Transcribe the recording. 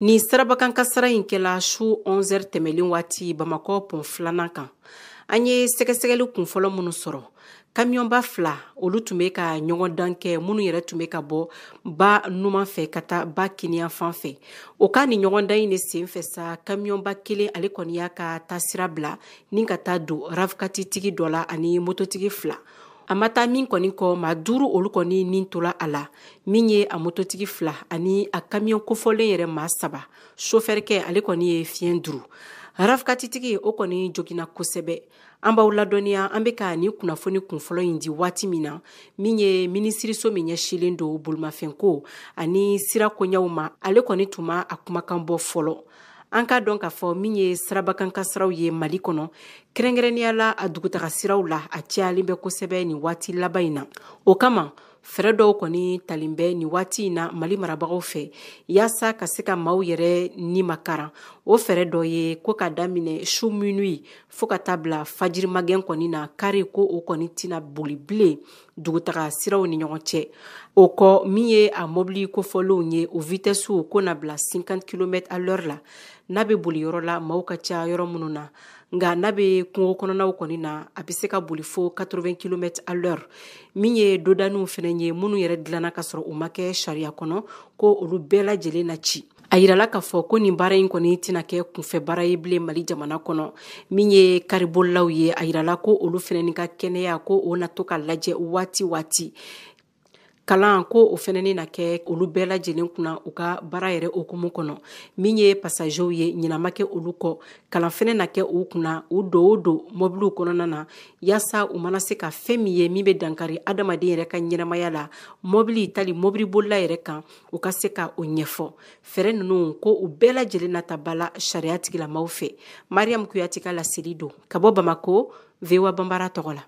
Nin sirabakan kasara in kɛla su 11h tɛmɛlen waati Bamakɔ pont filanan kan. An ye sɛgɛsɛgɛli kunfɔlɔ minnu sɔrɔ, kamiyɔnba fila olu tun bɛ ka ɲɔgɔndan kɛ, minnu yɛrɛ tun bɛ ka bɔ ba numan fɛ ka taa ba kiniyan fan fɛ. O ka nin ɲɔgɔndan in de sen fɛ sa, kamiyɔnba kelen ale kɔni y'a ka taasira bila ni ka taa don RAV4 tigi dɔ la ani mototigi fila. A ma taa min kɔni kɔ, maa duuru olu kɔni nin tora a la, min ye a mototigi fila ani a kamiyɔn kofɔlen yɛrɛ maa saba. Sofɛrikɛ ale kɔni ye fiɲɛ duru. RAV4 tigi o kɔni joginna kosɛbɛ. An b'aw ladɔnniya, an bɛ ka nin kunnafoni kunfɔlɔ in di waati min na, min ye minisiriso min ɲɛsilen don bolimafɛnko ani sira koɲɛw ma, ale kɔni tun ma a kumakan bɔ fɔlɔ. An k'a dɔn k'a fɔ min ye sirabakan kasaraw ye Mali kɔnɔ, kɛrɛnkɛrɛnnenya la a dugutaga siraw la, a cayalen bɛ kosɛbɛ nin waati laban in na. O kama, fɛɛrɛ dɔw kɔni talen bɛ nin waati in na Mali marabagaw fɛ, yaasa ka se ka maaw yɛrɛ ni makaran. O fɛɛrɛ dɔ ye ko ka daminɛ su minuit fo ka taa bila fajirimagɛn kɔni na, kari ko o kɔni tɛna boli bilen dugutaga siraw ni ɲɔgɔn cɛ. O kɔ, min ye a mobili kofɔlenw ye, o vitesse ko na bila 50 km à l'heure la n'a bɛ boli yɔrɔ la maaw ka ca yɔrɔ minnu na. Nka n'a bɛ kungo kɔnɔnaw kɔni na, a bɛ se ka boli fo 80 km à l'heure. Min ye dodaniw fɛnɛ ye, minnu yɛrɛ dilanna ka sɔrɔ u ma kɛ sariya kɔnɔ, ko olu bɛɛ lajɛlen na ci. A yirala k'a fɔ ko nin baara in kɔni tɛna kɛ kunfɛ baara ye bilen Mali jamana kɔnɔ. Min ye karibolilaw ye, a yirala ko olu fɛnɛ ka kɛnɛya, ko o na to ka lajɛ waati waati. Kalan ko o fɛnɛ na kɛ olu bɛɛ lajɛlen kunna u ka baara yɛrɛ hukumu kɔnɔ. Min ye passagerw ye, ɲinama kɛ olu kɔ, kalan fɛnɛ na kɛ u kunna u don o don mobiliw kɔnɔna na, yaasa u mana se ka fɛn min ye min bɛ dankari adamaden yɛrɛ ka ɲɛnamaya la mobili tali mobilibolila yɛrɛ kan, u ka se ka o ɲɛfɔ. Fɛɛrɛ ninnu ko u bɛɛ lajɛlen na ta ba la sariya tigilamaw fɛ. Mariam Kuyate ka laseli don ka bɔ Bamako, VOA Banbara tɔgɔ la.